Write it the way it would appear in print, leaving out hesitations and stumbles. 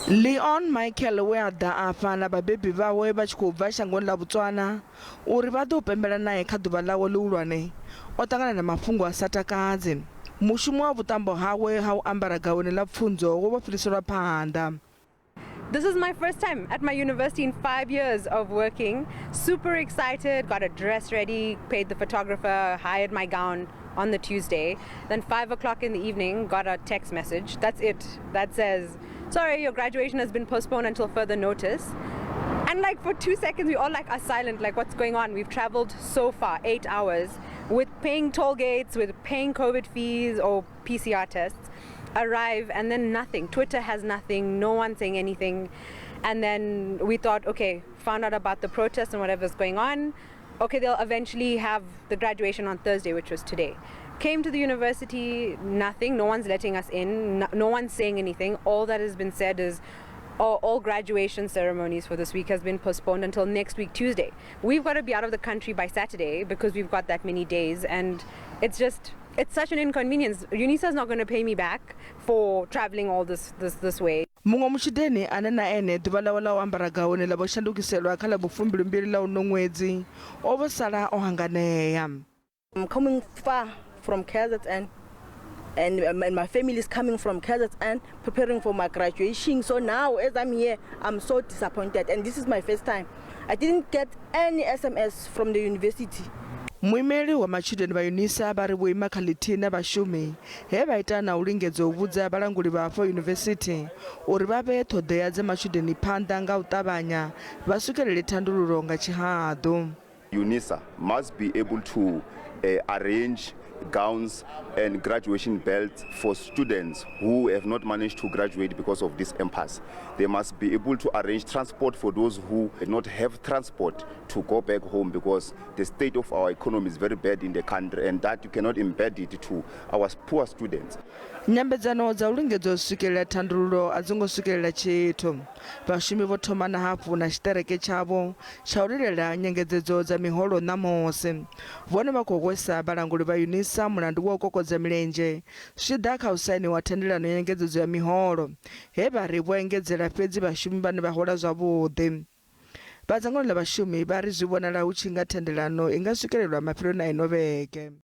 Leon Michael we a ḓa afha na vhabebi vhawe vha tshi khou bva shangoni ḽa Botswana uri vha ḓo u pembela nae kha ḓuvha ḽawe ḽihulwane o ṱangana na mafhungo a sa takadzi. Mushumo wa vhuṱambo hawe ha u ambara gaweni ḽa pfunzo wo vho fhiriselwa phanḓa. This is my first time at my university in 5 years of working. Super excited, got a dress ready, paid the photographer, hired my gown on the Tuesday. Then 5 o'clock in the evening, got a text message. That's it. That says, "Sorry, your graduation has been postponed until further notice." And like for 2 seconds, we all like are silent, like, "What's going on?" We've traveled so far, 8 hours, with paying toll gates, with paying COVID fees or PCR tests, arrive and then nothing. Twitter has nothing, no one saying anything. And then we thought, okay, found out about the protests and whatever's going on. Okay, they'll eventually have the graduation on Thursday, which was today. Came to the university, nothing, no one's letting us in, no one's saying anything. All that has been said is all graduation ceremonies for this week has been postponed until next week, Tuesday. We've got to be out of the country by Saturday because we've got that many days, and it's such an inconvenience. UNISA is not going to pay me back for traveling all this way. Muṅwe mutshudeni ane na ene ḓuvha ḽawe ḽa u ambara gaweni ḽa vho shandukiselwa kha ḽa vhufumbilimbili ḽa uno ṅwedzi o vho sala o hanganea. I'm coming far from KZN and my family is coming from KZN, preparing for my graduation. So now as I'm here, I'm so disappointed, and this is my first time. I didn't get any SMS from the university. Muimeli wa matshudeni vha UNISA vha ri vho ima kha ḽithihi na vhashumi he vha ita na u lingedza u vhudza vhalanguli vha afho yunivesithi uri vha vhee ṱhoḓea dza matshudeni phanḓa nga u ṱavhanya vha swikelele thandululo nga tshihaḓu. UNISA must be able to arrange gowns and graduation belts for students who have not managed to graduate because of this impasse. They must be able to arrange transport for those who do not have transport to go back home, because the state of our economy is very bad in the country and that you cannot embed it to our poor students. Nyambedzano dza u lingedza u swikelela thandululo a dzi ngo swikelela tshithu. Vhashumi vho thoma na hafhu na tshiṱereke tshavho tsha u lilela nyengedzedzo dza miholo ṋamusi. Vhone vha khou hwesa vhalanguli vha UNISA mulandu wa u kokodza milenzhe zwi tshi ḓa kha u sainiwa thendelano ya nyengedzedzo ya miholo, he vha ri vho engedzela fhedzi vhashumi vhane vha hola zwavhuḓi. Vha dzangano ḽa vhashumi vha ri zwi vhonala hu tshi nga thendelano i nga swikelelwa mafheloni a ino vhege.